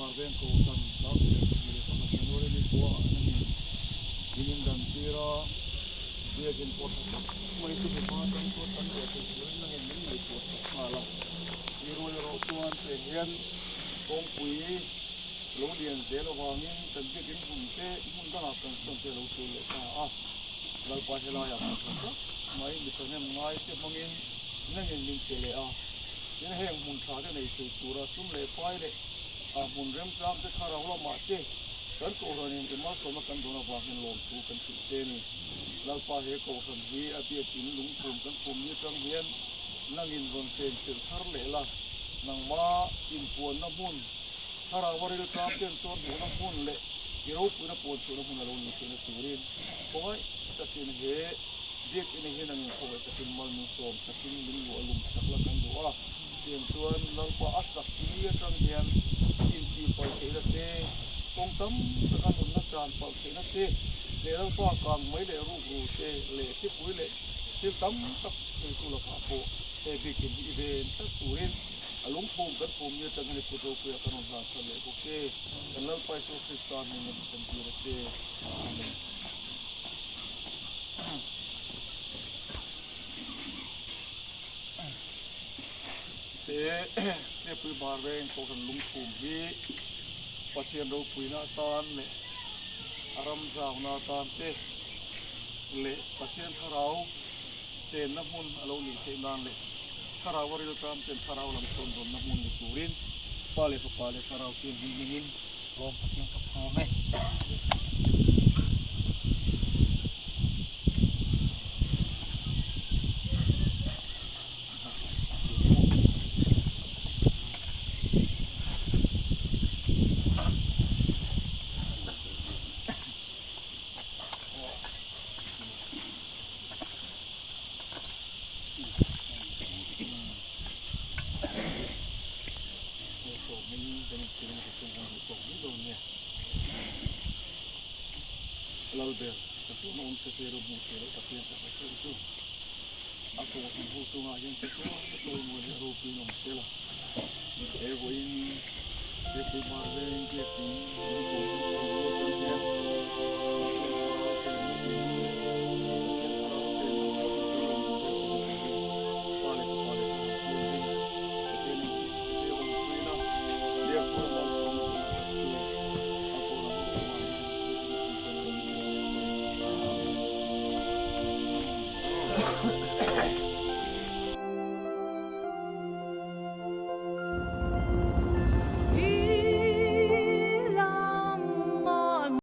Bar Veng Kohhran 2021 January ni kua ah nangin min indan tir a, biakin pawh tha tak mai chu mipa atang chuan kan ruah thei turin nangin min ngaihtuah sak nghal a. Ni rual erawh chuan tiang hian kawngpui lo lian zel avangin kan biakin hmun te hmun dangah kan sawn te a lo tul leh ta a. Lalpa helaiah hmun tha tak mai mi thahnem ngai te hmangin nangin min pe leh a. Tin, heng hmun tha te nei thei tura sum leh pai leh a hmun remchang te thlarau lamah te kan kohhranin i malsawmna kan dawn avangin lawmthu kan hrilh che ni. Lalpa he kohhran hi a biakin lungphum kan phum ni atang hian nangin rawn chen chilh thar leh la, nangma inpuanna hmun, thlarau a rilṭam ten chawn hmuhna hmun leh i ropuina puan chhuahna hmun a lo ni theihna turin khawngaih takin he Biakinn hi nangin khawngaih takin mal min sawm sakin min luah lum sak la kan duh a, tiang chuan Lalpa a sak ni atang hian intih palh theihna te, kawng tam taka nunna chan palh theihna te, leh Lalpa kang mai leh rukru te leh thlipui leh thil tam tak chheitu lakah pawh he biakinn hi i ven tlat turin a lungphum kan phum ni atang hian i kut ropuiah kan rawn hlan thar leh bawk che. Kan Lalpa Isua Krista hmingin kan dil a che. Amen. He Hlepui Bar Veng Kohhran lungphum hi Pathian ropuina atan leh a ram zauna atan te leh Pathian thlarau chenna hmun a lo nih theih nan leh thlarau a rilṭam ten thlarau lam chawn dawnna hmun ni turin Pa leh Fapa leh Thlarau Thianghlim hmingin Lawm takin ka phum e. Lalber chatuan awm che te ro hmuh theih loh Pathian tak a cheu chu a kawhhmun ho chungah hian chatuan a chawimawi leh ropuiin awm se la. He vawiin he pui hmar veng biakin min kawhhmun ho atang hian.